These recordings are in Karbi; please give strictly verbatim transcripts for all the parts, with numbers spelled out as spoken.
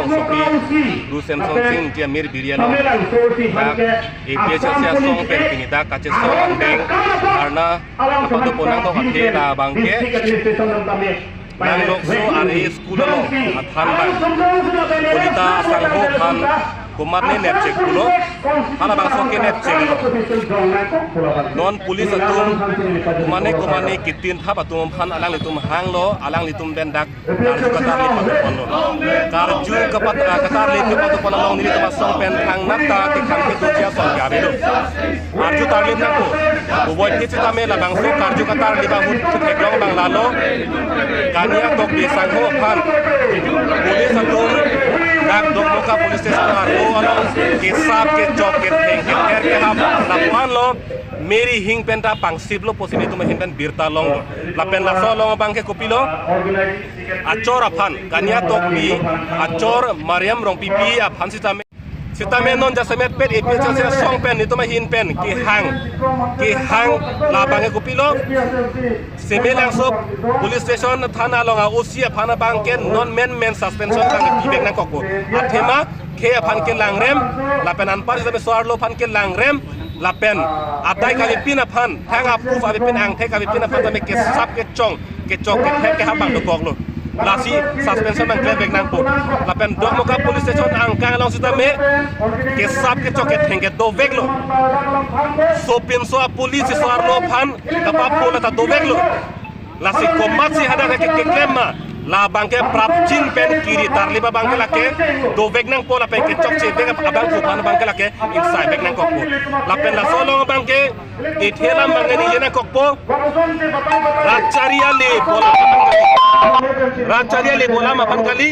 Sopi Bru Semson Sing Ingti amir biri along dak A P H L C asong pen pini dak kachesong angdeng dharna kapado pon nangkok athe labangke Nanglokso Ari school along athan abang Kolita asangho aphan komatne nepchek pulo, halabangso ke nepcheklo. Non police atum komatne komatne kitin thap atum aphan alanglitum hanglo, alanglitum pen dak karju katarli pado ponlo. Karju kapat, ah, katarli pado pon along nelitum asong pen thangnat ta kekhang kedoji asong ke avelo. Karju tarli nangpo. Puvoiphit sitame labangso karju katarli abang ahut theklong abang lalo. Kania Tokbi asangho aphan police atum dak Dokmoka police station arlo along kesap kechok ketheng kether kehap lapu-an lo. Meri hing pen ta pangsiplo pusi nelitum ahin pen birta longlo. Lapen laso along abangke kopilo? Achor aphan, Kania Tokbi achor Mariam Rongpipi aphan sitame, sitame non jasemet pet A P H L C asong pen nelitum ahin pen kehang, kehang labangke kopilo? Semelangso police station thana along a-O C aphan abangke non menmen suspension abang pivek nangkokpo. Athema khei aphan kelangrem, lapen anpar sitame so-arlo aphan kelangrem, lapen adai kavepin aphan, thang apuf avepin, angthek avepin aphan tame kesap kechong, kechok kethek kehap abang dokoklo. Lasi suspension abang klemvek nangpo. Lapen Dokmoka police station angkang along sitame kesap kechok ketheng ke doveklo. Sopinso a-police so-arlo aphan kapapo lata doveklo. Lasi komatsi hadak ke keklem ma, labangke prapjin pen kiri tarli abangke lake dovek nangpo, lapen kechokche vek abang aphan abangke lake ingsaivek nangkokpo. Lapen laso along abangke ithe alam abangke ningje nangkokpo, rat chari ale bolam, rat chari ale bolam aphan kali,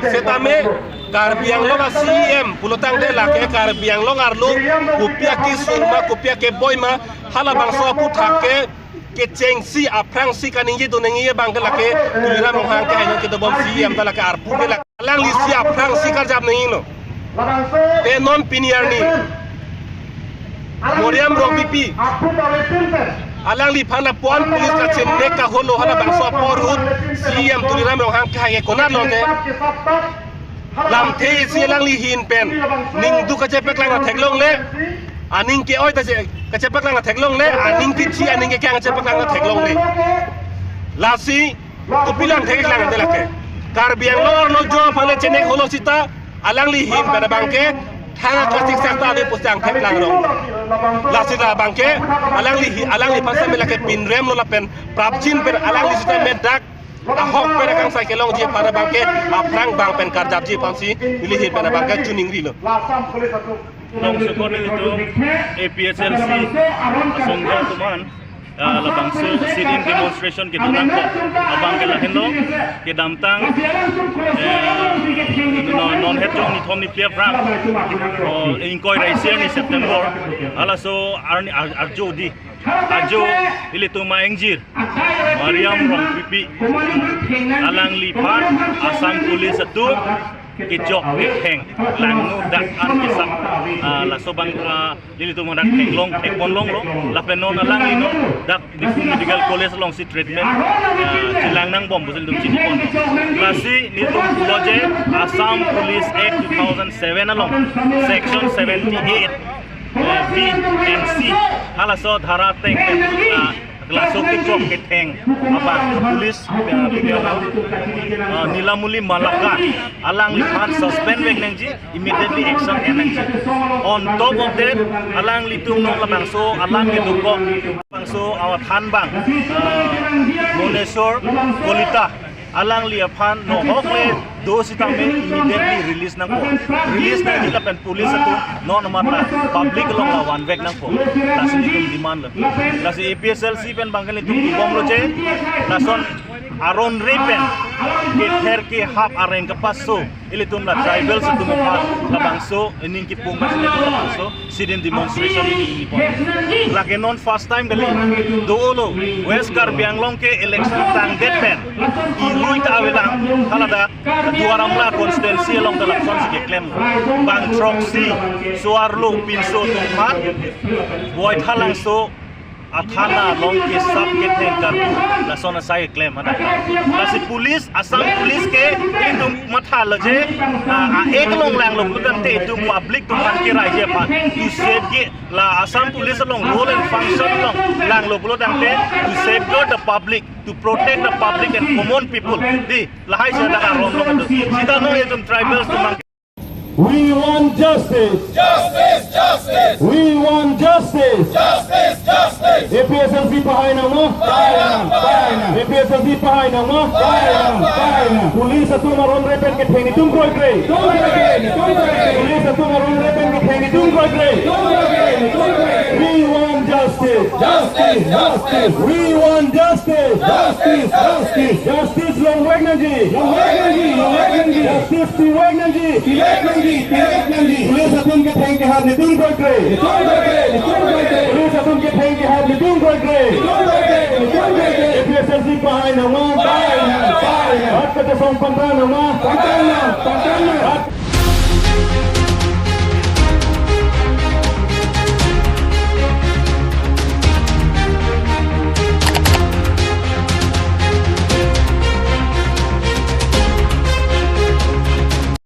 sitame Karbi Anglong a-C E M pulotangte lake Karbi Anglong arlo kopi akesung ma, kopi akeboi ma, halabangso aphuthak ke kechengsi aphrangsi kaningje donangji abangke lake Tuliram Ronghang ke hainon kedobom C E M ta lake arpu ke lake alanglisi aphrangsi karjap nangjilo. Te non pini arni Mariam Rongpipi alangliphan lapu-an police kachimnek kaholo halabangso apor ahut C E M Tuliram Ronghang ke hai ke konat lote. Lamthe isi alangli ahin pen ningduk kachepaklang theklongle, aning ke-oi ta che-, kachepaklang theklongle, aning kethi aning kekang kachepaklang theklongle. Lasi kopi lang theklang ante lake. Karbi Anglong arlo jo aphan le chenek holo sita alangli ahin pen abangke thang akasik sakta ave pusi angthek lang rong. Lasi labangke alangli hi-, alangliphan sitame lake pinremlo lapen prapjin pen alangli sitame dak ahok pen akangsai kelongji aphan abangke aphrang abang pen karjapji aphansi neli ahin pen abangke chuningrilo. Long sokor nelitum A P H L C asong atum aphan, ah, labangso sit-in demonstration kedo nangkok abangke lahenlo, kedamtang, eh, no-, non het jong nithom niphli aphrang, oh, ingkoi ra isi arni September, halaso arni ar-, arjo di. Ajo ilitum a-ingjir Mariam Rongpipi alangliphan Assam Police atum kechok ketheng langno dak an kesap, ah, laso abang, ah, ilitum dak theklong thekponlonglo lapen non alangli non dak Diphu Medical College alongsi treatment, ah, chelang nangbom pusi ilitum chinipon. Lasi nelitum pulo je Assam Police Act two thousand seven along Section seventy-eight, eh, B and C, halaso dhara ateng pen, ah, laso kechok ketheng abang police, eh, eh, Nilamuli Malaka alangliphan suspend vek nangji, immediately action en nangji. On top of that, alanglitum non labangso alam kedokok, labangso awa than abang, eh, Bhubaneswar, Kolita, alangli aphan nohok le do sitame immediately release nangpo. Release nangji lapen police atum non amat la public along la vanvek nangpo. Lasi nelitum demand lo. Lasi A P H L C pen abangke nelitum kebomlo je, lason aron re pen kether kehap areng kepaso ilitum la tribal atum aphan labangso ening kipung basi nelitum labangso sit-in demonstration nelitum nipon. Lake non first time kali dolo West Karbi Anglong ke election tangdet pen irui ta avelang, haladak Duar Amla constituency along ta lapusonsi keklem. Bang throksi so-arlo pinso atum aphan Voithalangso Athana along ke sub ketheng karbu lason asai klem hadak. Lasi police, Assam Police ke itum mathalo je, ah, a-act along langlo pulotangte itum public atum aphan keraiji aphan to safeguard, la Assam Police along role and function along langlo pulotangte to safeguard the public, to protect the public and common people. Dei, lahai si hadak aron along itum. Sita non itum tribals atum abang. We want justice. Justice, justice. We want justice. Justice, justice. A P H L C pahai nangma? Pahai nang, pahai nang. A P H L C pahai nangma? Pahai nang, pahai nang. Police atum aron pen ketheng netum kroikre. Netum kroikre, netum kroikre. Police atum aron pen ketheng netum kroikre. Netum kroikre, netum kroikre. We want justice. Justice, justice. We want justice. Justice, justice. Justice longvek nangji. Longvek nangji, longvek nangji. Justice pivek nangji. Pivek nangji, pivek nangji. Police atum ketheng kehap netum kroikre. Netum kroikre, netum kroikre. Police atum ketheng kehap netum kroikre. Netum kroikre, netum kroikre. A P H L C pahai nangma? Pahai nang, pahai nang. Rat kachesong pangtang nangma? Pangtang nang, pangtang nang. Rat